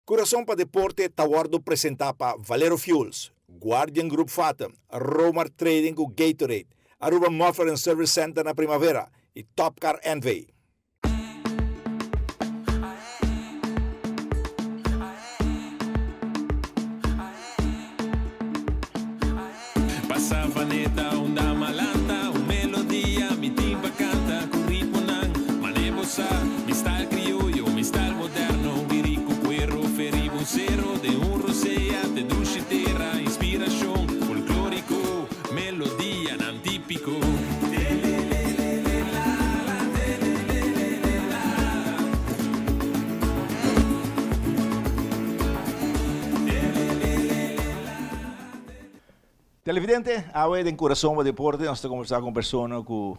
Kurason pa Deporte ta wòrdu presentá pa Valero Fuels, Guardian Group Fatum, Romar Trading ku Gatorade, Aruba Muffler and Service Center na Primavera i Top Car NV. Televidente, awe den Kurason pa Deporte nos ta kombersá ku un persona ku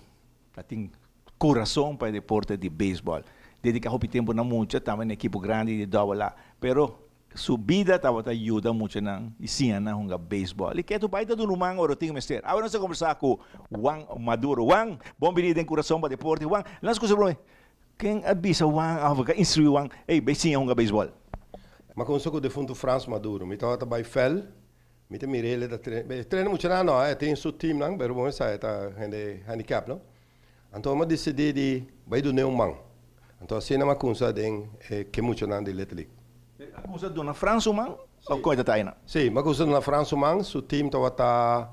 ta tin kurason pa e deporte di beisbòl. Dediká hopi tempu na mucha, tambe na ekipo grandi di Double A. Pero su bida tabata yuda muchanan i siña nan hunga beisbòl. I ketu bai ta duna un man ora tin mester. Awe nos ta kombersá ku Juan Maduro. Juan, bon bini den Kurason pa Deporte. Juan, nos kusa promé, ken a bisa Juan òf a instruí Juan, ey, bai siña hunga beisbòl? Mi a kuminsá ku defuntu Frans Maduro. Mi tabata bai vèl, mi ta mira el e ta trena. E trena muchanan no, e tin su teamnan, pero bo sa e ta hende handicap no. Anto mi a disidí di bai dun'é un man. Anto asina mi a kumsa den e ke muchanan di Little League. A kumsa duna Frans un man òf kon e ta ta einan? Sí, mi a kumsa duna Frans un man. Su team tabata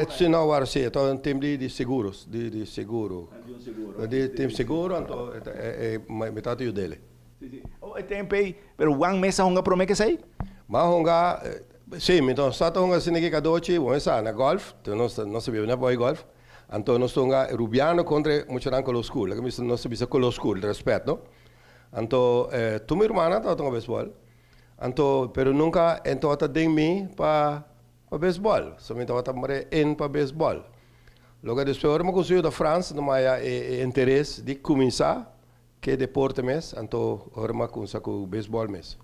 Sí, no, awor sí, e tabata un team di seguros, di seguro. Di team seguro, anto mi tabata yud'é. Sí, sí. Oh, e tempo ei, pero Juan mes a hunga promé ke esei? Mi a hunga, sí, mi ta sa ta hunga asina ki kadochi, bo sa, na golf, nos nos ta biba na boy golf, anto nos ta hunga Rubiano kontra e muchanan koló skur, laga mi bisa nos ta bisa koló skur, rèspèt no. Anto tur mi rumannan tabata hunga beisbòl, anto pero nunka e tabata den mi pa pa beisbòl, so mi tabata mare in pa beisbòl. Loke despues ora mi a kuminsá yuda Frans, no maya e interes di kuminsá Ke deporte mes, anto ora mi a kumsa ku beisbòl mes.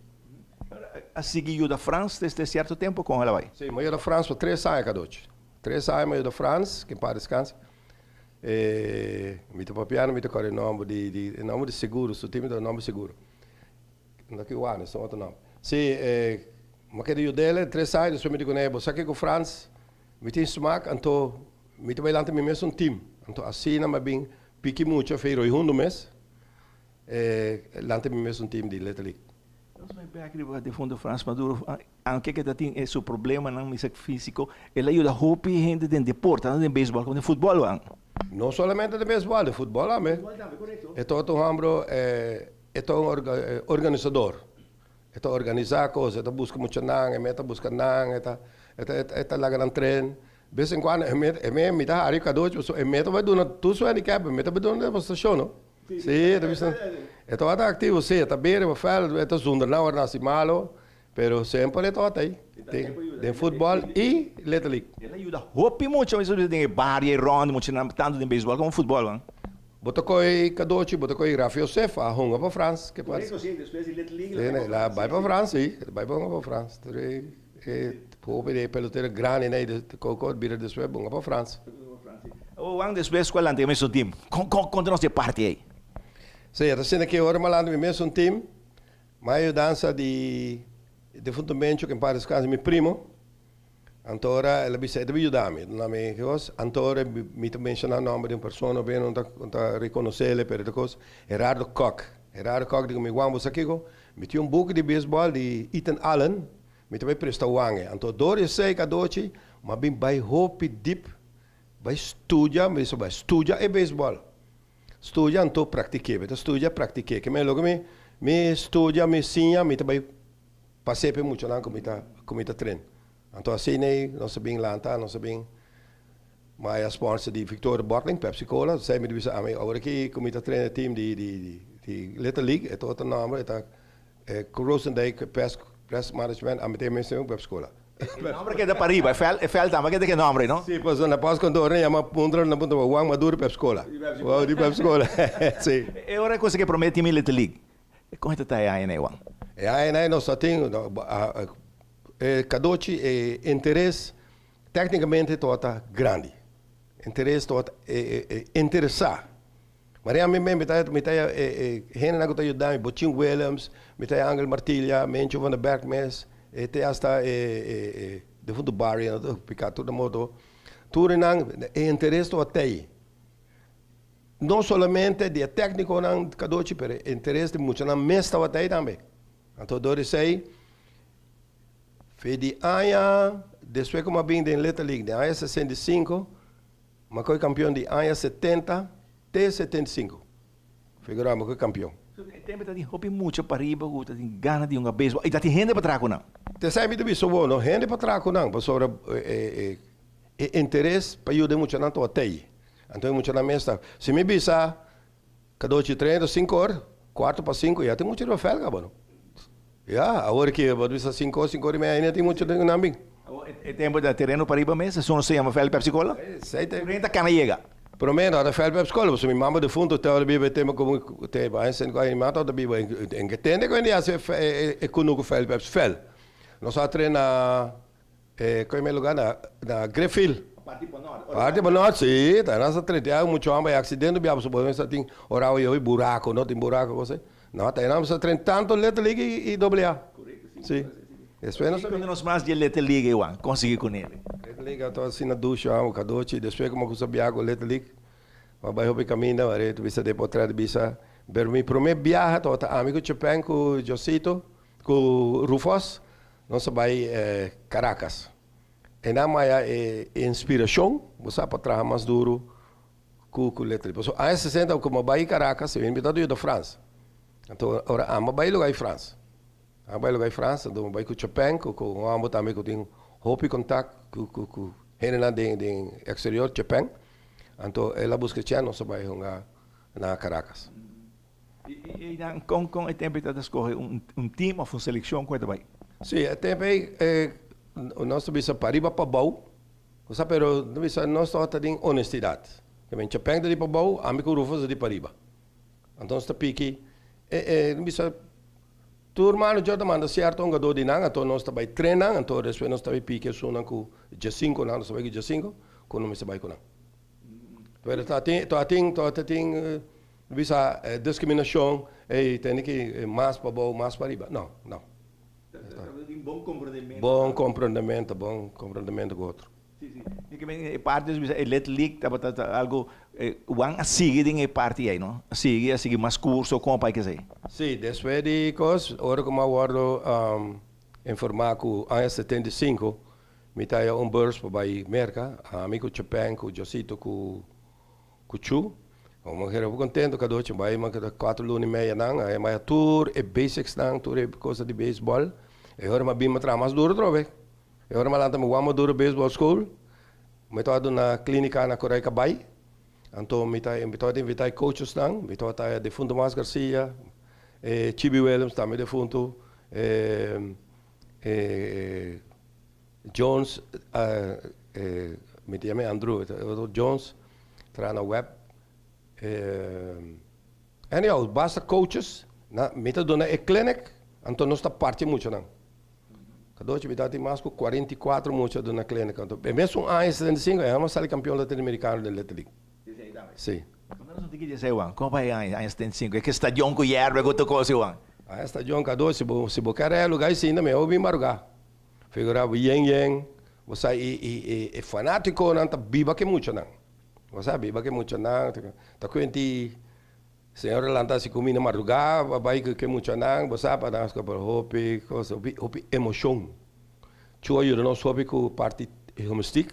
A sigui yuda Frans desde sierto tempu kon el a bai? Si, mi a yuda Frans pa tres aña kadochi. Tres aña mi a yuda Frans, ke pa deskansa. E mi ta papiando, mi ta kòrda e nòmber di di e nòmber di seguro, su tim ta nòmber seguro. No ki wak, esei otro nòmber. Si, e mi a keda yud'el tres aña, despues mi di kuné, bo sa kiko Frans, mi tin smak, anto mi ta bai lanta mi mes un tim. Anto asina mi a bin Piki mucha fe roi hundu mes e lanta mi mes un team di Little League. Nos bai bek riba defunto Frans Maduro, aunke ke ta tin e su problemanan mester fisico, el a yuda hopi hende den deporte, tanto den beisbol como den futbol wan. No solamente den beisbol, den futbol tambe. E tabata un hombre, e ta un organisador, e ta organisa cos, e ta busca muchanan, e meta ta busca nan, e ta e ta laga nan train. Bes en cuando e meta, e me, mi ta hari cadochi pasobra e meta bai duna tur su handicap, e meta bai duna demostracion no. Si, e ta bisa, e tabata activo si, e ta bere pa veld, e ta zundra nan ora nan haci malo, pero semper e tabata ey, den, den futbol y Little League. El a yuda hopi mucha, mi sa bisa den e bario, e rond, muchanan tanto den beisbol como futbol man. Bo ta coge cadochi, bo ta coge Rafa Josef a hunga pa Frans, ke Correcto, si, despues di Little League el a bai pa Frans. Si, el a bai pa Frans, si, el a bai pa hunga pa Frans. E hopi di e pelotero grandi nei di Coco bira despues bunga pa Frans. Awor despues cu a lanta e mesun team, con con ta nos e parti ey? Si, e ta sinti ki ora mi a lanta mi mesun team, mi a yudansa di defunto Mencho cu en paz descanse, mi primo, anto ora el a bisa e ta bin yuda mi, duna mi cos, anto ora mi ta menciona nomber di un persona, bo no ta reconoce'le pero ta cos, Gerardo Kock, Gerardo Kock di cu mi, Juan bo sa kico? Mi tin un buki di baseball di Ethan Allen, Mi ta bai presta wange. Anto dor esei kadochi, m'a bin bai hopi dip, bai studia, mi bisa bai studia e beisbòl. Studia anto praktik'é. Mi ta studia praktik'é. Ke men loke mi mi studia, mi siña, mi ta bai pas'é pa e muchanan ku mi ta ku mi ta tren. Anto asina ei nos a bin lanta, nos a bin maya sponsor di Victoria Bottling, Pepsi Cola. Esei mi ta bisa ami awor aki ku mi ta tren e team di di di Little League, e ta otro nòmber, e ta Krosendijk Pest Pest Management, ami ta e mes un Pepsi Cola. E nomber keda pa riba, e vel e vel tambe keda ke nomber ei, no? Si, pasobra na pas kantoor nan yama puntra nan puntra Juan Maduro Pepsi Cola. Di Pepsi Cola, si. E ora e cosa ke prome team Little League, kon e ta ta e aña nei, Juan? E aña nei nos ta tin e kadochi e interes teknikamente tabata grandi. Interes tabata e interesa. Maria mi mi ta mi ta e e hendenan ku ta yuda mi, Bochin Willems, mi ta Angel Martilia, Mencho van der Berg mes, e te hasta e e e defuntu Barry no ta pika tur na moto. Tur enan e interes tabata ei. No solamente di e tecniconan cadochi pero e interes di muchanan mes tabata ei tambe. Anto dor esei fe di aña despues ku mi a bin den Little League den aña 65 mi a kohe kampion di aña 70 te 75. Figura mi a kohe kampion. So e tempo ta tin hopi mucha pariba ku ta tin gana di hunga beisbol i ta tin hende pa traha ku nan. T'esei mi ta bisa bo no hende pa traha ku nan pasobra e e interes pa yuda e muchanan tabata ei. Anto e muchanan mes ta, si mi bisa kadochi treinta sinku or, kuarto pa sinku, ya tin mucha riba vèlt kaba no. Ya, awor ki bo ta bisa sinku or, sinku or i media ainda tin mucha den nan bin. Awor e tempo ta tereno pariba mes, esun nos ta yama vèlt Pepsi Cola? Esei ta. Treinta kana yega. Prome no ta vèlt Pepsi Cola, pasobra mi mama defunto te ora biba e tempo ku mi te aña sesenta i kuater mi mama tabata biba, en ke tende ku hende hasi e kunuku vèlt Pepsi vèlt. Nos a trena. E koe me lugar na na Griffield. Parti pa nort. Parti pa nort, si. Ta nan sa trete mucho homber e accidente bia pasobra bo mester tin ora oye hoy buraco, no tin buraco cosa. No, ta nan sa tren tanto Little League y Doble A. Correcto, si. Si. Despues nos a. Cuando nos mas di Little League Juan, consigui con el. Little League a asina dushi amo cadochi, despues como cu sa bia cu Little League, a bay hopi caminda, mare tu bisa de potret bisa, pero mi prome biaha tabata ami cu Chepeng cu Josito, cu Rufus, Nos a bai Caracas. Einan maya e inspiracion, bo sa, pa traha mas duro cu cu letra. Pasobra aña sesenta cu mi bai Caracas, mi ta yuda Frans. Anto ora amo bai lugar di Frans. Amo bai lugar di Frans, anto mi bai cu Chopin, cu cu un homber tambe cu tin hopi contact cu cu cu hendenan den den exterior, Chopin. Anto el a busca Chen, nos a bai hunga na Caracas. I nan kon kon e tempu ei ta ta skohe un team of un selekshon ku e ta bai? Sí, e tempu ei nos ta bisa pariba pabou, bo sa, pero nos ta bisa nos tabata den honestidat. Ke men Chapeng ta di pabou, ami ku Rufus ta di pariba. Anto nos ta piki e e nos bisa tur manager ta manda sierto hungadó di nan, anto nos ta bai train nan, anto despues nos ta bai piki esunnan ku djasinko nan, nos ta bai ku djasinko ku no mester bai ku nan. Pero ta tin ta tin ta tin Bisa discriminacion, ey tene ki mas pa bou, mas pa riba. No, no. Ta tin bon comprendemento. Bon comprendemento, bon comprendemento cu otro. Si, si. Mi ke men e parti bisa e Little League tabata ta algo Juan a sigui den e parti ey, no? A sigui, a sigui mas curso, con a pai kesey? Si, despues di cos, ora cu mi a wordo informa cu aña 75 mi ta haya un beurs pa bay Merca, ami cu Chepeng, cu Josito, cu Cu Chu, un muher hopi contento cadochi bai ma keda cuatro luna y media nan, a maya tur e basics nan, tur e cosa di baseball, e ora mi a bin mi a traha mas duro atrobe, e ora mi a lanta mi wak Maduro Baseball School, mi tabata duna clinica na Correa Cabay, anto mi ta mi tabata invita e coaches nan, mi tabata e defunto Mas Garcia, e Chibi Willems tambe defunto, e e Jones, e mi ta yama e Andrew, e otro Jones traha na web. Anyhow, basta coaches, na, mi ta duna e clinic, anto nos ta parti muchanan. Cadochi mi tabatin mas ku 44 mucha duna clinic. Anto e mesun aña 75 e amo sali campeon latinoamericano den Little League. Si. Conta nos un tiki di esei Juan, como pa e aña, aña 75, e ke stadion ku yerba ku tur kos Juan? Aña stadion Cadochi, si bo, si bo kere e lugar asinda mi a bin maruga. Figura bo yen yen, bo sa e e e e fanaticonan ta biba ke muchanan. Bo sa biba ke muchanan, ta kuenti señor a lanta hasi kuminda marduga a bai ku ke muchanan, bo sa pa nan skapa hopi kos, hopi hopi emocion. Chu a yuda nos hopi ku parti gimnastiek,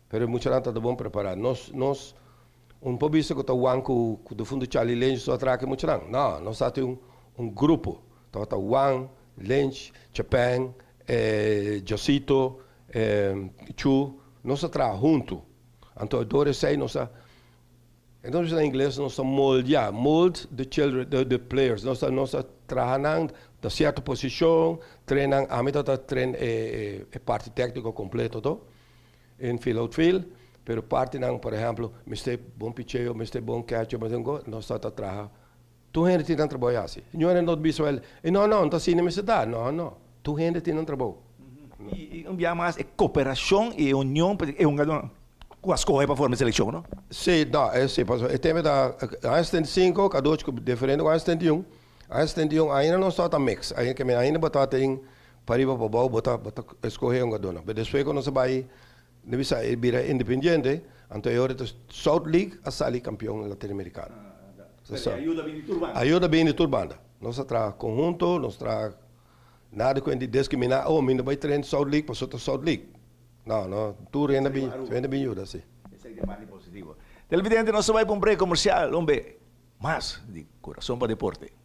pero e muchanan ta bon prepara. Nos nos un por bisa ku ta wan ku ku defunto Charlie Lynch so a traha ke muchanan, no, nos ta tin un un grupo. Tabata Juan, Lynch, Chapin, Josito, Chu, nos a traha huntu. Anto dor esei nos a, entonces na ingles nos ta moldia, mold the children, the players. Nos ta nos a traha nan na cierto posicion, train nan, ami tabata train e parti tecnico completo to, infield, outfield, pero partinan por ehemplo mester bon picheo, mester bon catcher, mester bon, nos tabata traha. Tur hende tin nan trabou e hasi. Ñu hende no ta bisa el, e no, no, no ta asina mester ta. No, no. Tur hende tin nan trabou. I un bia mas e koperashon i e union pa e hungadónan. Ku a skohe pa forma e selekshon, no? Sí, no, e sí, pasobra e tema ta aña 75, kadochi ku diferente ku aña 71. Aña 71 ainda nos tabata mix, ainda ke men ainda bo tabatin pariba pabou, bo ta bo ta skohe un gadónan. Pero despues ku nos a bai, no bisa e bira independiente, anto e ora ta South League a sali kampion latinoamerikano. Pero e ayuda bini di tur banda. Ayuda bini di tur banda. Nos a traha konhunto, nos traha nada ku hende diskriminá, oh mi no bai train South League pasobra ta South League. No, no, tur hende bin, tur hende bin yuda, si. Esei ta parti positivo. Televidente, nos ta bai pa un break comercial, un be mas di Corazon pa Deporte.